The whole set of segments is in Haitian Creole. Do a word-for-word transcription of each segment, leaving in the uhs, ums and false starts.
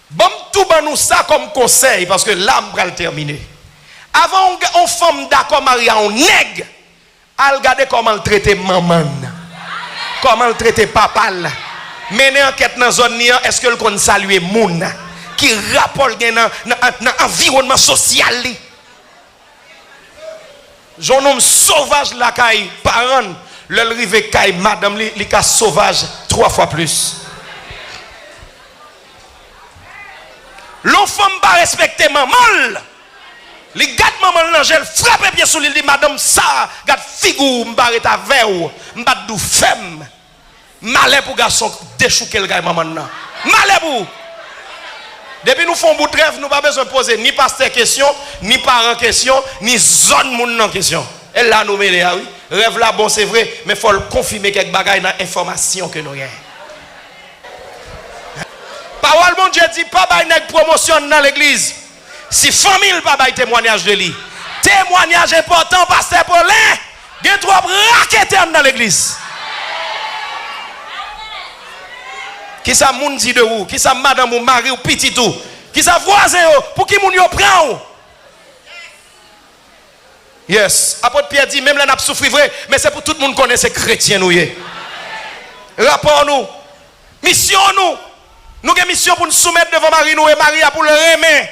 Ban m tou ban nou sa kòm konsèy, paske la m pral tèmine. Avan yon, yon fanm dakò marye a yon nèg, al gade kòman l trete manman l, kòman l trete papa l. Mennen ankèt nan zòn li an, èske l konn salye moun? Ki rapò l gen nan, nan, nan anviwònman sosyal li? Jan yon nonm sovaj lakay paran l, lè l rive kay madanm li, li ka sovaj twa fwa plis. Lè yon fanm pa respekte manman l, li gad manman l nan je, l frape pye sou li, li di, "Madanm sa, gad figi w, m pa ret avè w, m pa t di w fè m." Malè pou gason k dechouke l kay manman l nan. Malè pou ou! Depi nou fè yon bout rèv, nou pa bezwen poze ni pastè kesyon, ni paran kesyon, ni zòn moun nan kesyon. E la nou mele a, wi. Rèv la bon, se vre, men fò l konfime kèk bagay nan enfòmasyon ke nou genyen. Pawòl Bondye di, pa bay nèg pwomosyon anndan legliz si fanmi l pa bay temwanyaj de li. Temwanyaj enpòtan, pastè Paulin. Gen twòp raketè anndan legliz. Kisa moun di de ou? Kisa madanm ou, mari w, pitit ou? Kisa vwazen yo? Pou ki moun yo pran w? Yes. Apot Pyè di, menm lè n ap soufri vre, men se pou tout moun konnen se kretyen nou ye. Rapò nou, misyon nou, nou gen misyon pou n soumèt devan mari nou, e mari a pou l renmen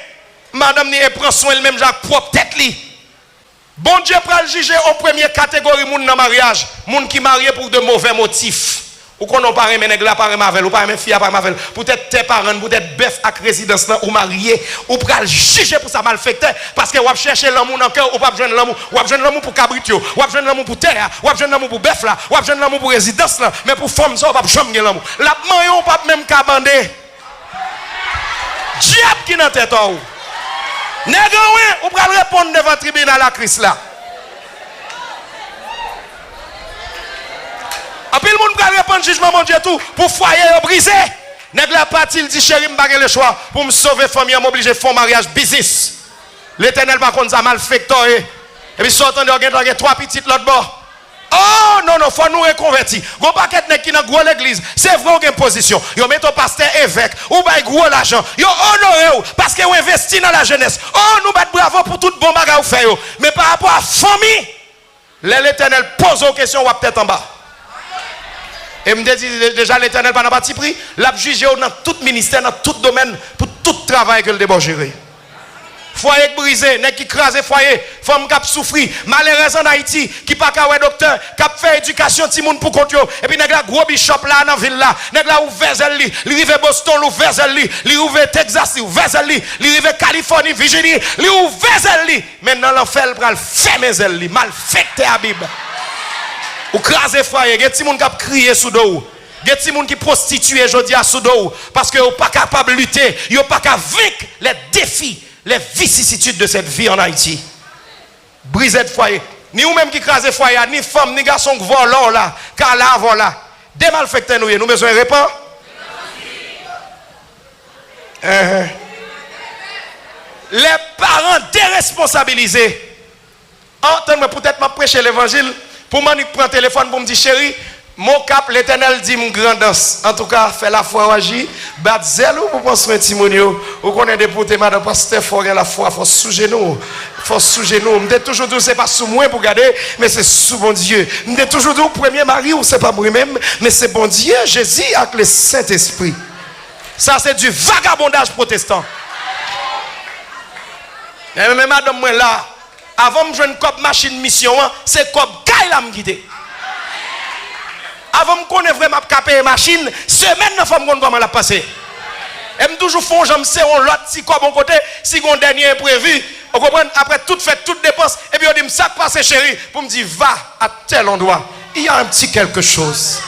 madanm ni e pran swen l menm jan ak pwòp tèt li. Bondye pral jije yon premye kategori moun nan maryaj, moun ki marye pou de movè motif. Ou konnen w pa renmen nèg la, pa renmen avè l, ou pa renmen fi a, pa renmen avè l. Poutèt tè paran n, poutèt bèf ak rezidans lan, ou marye, ou pral jije pou sa, malfektè, paske w ap chèche lanmou nan kè w, ou p ap jwenn lanmou. W ap jwenn lanmou pou kabrit yo, w ap jwenn lanmou pou tè a, w ap jwenn lanmou pou bèf la, w ap jwenn lanmou pou rezidans lan, men pou fanm sa, ou p ap janm gen lanmou. L ap manyen w, ou p ap menm ka bande. Dyab ki nan tèt ou. Nèg anwen, ou pral reponn devan tribinal a Kris la. Anpil moun pral reponn jijman Bondye tou pou fwaye yo brize. Nèg la pati, l di, "Cheri, m pa gen lechwa. Pou m sove fanmi an, m oblije fè yon maryaj biznis." Letènèl pa konn sa, malfektè w ye. Epi sa w tande, w gentan gen twa pitit lòt bò. Oh, non, non, fò nou rekonvèti. Gon pakèt nèg ki nan gwo legliz. Se vre, w gen pozisyon. Yo mete w pastè, evèk. Ou bay gwo lajan. Yo onore w paske w envesti nan lajenès. Oh, nou bat bravo pou tout bon bagay ou fè yo. Men pa rapò a fanmi, lè Letènèl poze w kesyon, w ap tèt anba. E m te di de-, deja, Letènèl pa nan patipri. L ap jije w nan tout ministè, nan tout domèn, pou tout travay ke l te ba w jere. Fwaye k brize, nèg ki kraze fwaye, fanm k ap soufri, malerèz ann Ayiti, ki pa ka wè doktè, k ap fè edikasyon timoun pou kont yo. Epi nèg la gwo bishop la nan vil la, nèg la ouvè zèl li, li rive Boston, l ouvè zèl li, li rive Texas, li ouvè zèl li, li rive Kalifòni, Vijini, li ouvè zèl li. Men nan lanfè, l pral fèmen zèl li. Malfektè a Bib. Ou kraze fwaye, gen timoun k ap kriye sou do w. Gen timoun ki pwostitiye jodi a sou do w, paske yo pa kapab lite, yo pa ka venk les défis, les vicissitudes de cette vie en Haïti. Brizèd fwaye. Ni ou menm ki kraze fwaye a, ni fanm, ni gason k vòlò w la, k ale avè w la. De malfektè nou ye, nou bezwen repan. Enhen. Les parents déresponsabilisés. Oh, tann mwen, poutèt m ap preche levanjil, pou m annik pran telefòn pou m di, "Cheri, m okap, Letènèl di m grandans." Antouka, fè lafwa w aji, bat zèl ou pou pran swen timoun yo. Ou konnen depi w te madan pastè, fò w gen lafwa, fò w sou jenou w, fò w sou jenou w. M te toujou di w se pa sou mwen pou gade, men se sou Bondye. M te toujou di w premye mari w se pa mwen menm, men se Bondye, Jezi ak Lesentespri. Sa se du vagabondaj pwotestan. Men, men madanm mwen la, avan m jwenn kòb machin misyon an, se kòb kay la m kite. Avan m konnen vre m ap ka peye machin, semèn nan fò m konn kòman l ap pase. E m toujou fè yon jan m sere yon lòt ti kòb yon kote, si gen yon dènye enprevi, ou konprann, apre tout fèt, tout depans, epi yo di m, "Sa k pase, cheri?" Pou m di, "Va à tel endroit, il y a un petit quelque chose."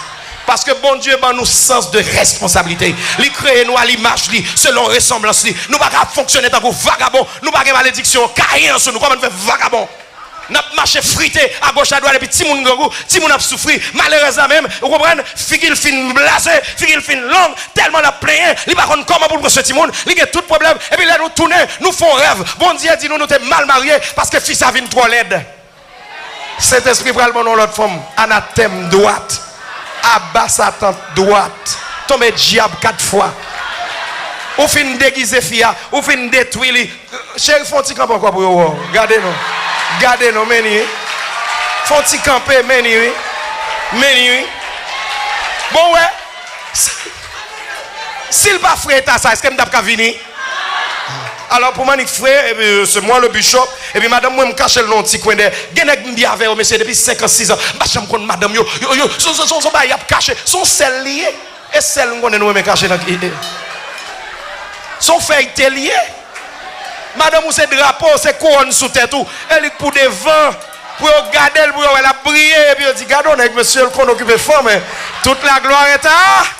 Paske Bondye ban nou sans de responsabilité. Li kreye nou a limaj li, selon resanblans li. Nou pa ka ap fonksyone tankou vagabon. Nou pa gen malediksyon Kayen an sou nou. Kòman n fè vagabon? N ap mache frite agoch adwat epi timoun grangou, timoun ap soufri. Malerèz la menm, ou konprann, figi l fin blaze, figi l fin long, tèlman l ap plenyen, li pa konn kòman pou l pran swen timoun, li gen tout pwoblèm. Epi lè nou tounen, nou fè yon rèv. Bondye di nou, nou te mal marye paske fi sa vin twò lèd. Sentespri pral ban nou yon lòt fanm. Anatèm dwat. Aba Satan dwat. Tonbe dyab kat fwa. Ou fin degize fi a, ou fin detwi li. Cheri, fè yon ti kanpe ankò pou yo wè w. Gade non. Gade non, men li wi. Fè yon ti kanpe, men li wi. Men li wi. Bon, wè. Si, si l pa fre eta sa, èske m t ap ka vini? Alò, pou m annik fre, epi, euh, c'est moi le bishop, epi madanm mwen, m kache l nan yon ti kwen dèyè. Gen nèg m byen avè yo, mesye, depi senk an, sis an, m pa janm konn madanm yo. Yo, yo, se, se, se, se yon bagay y ap kache. Se yon sèl li ye. E sèl m konnen nou renmen kache nan ki. Se yon fèy te li ye. Madanm ou se drapo, se kouwòn sou tèt ou. E li k pou devan. Pou yo gade l, pou yo wè l ap briye. Epi yo di, "Gade yon nèg, mesye, l konn okipe fanm, men toute la gloire est à."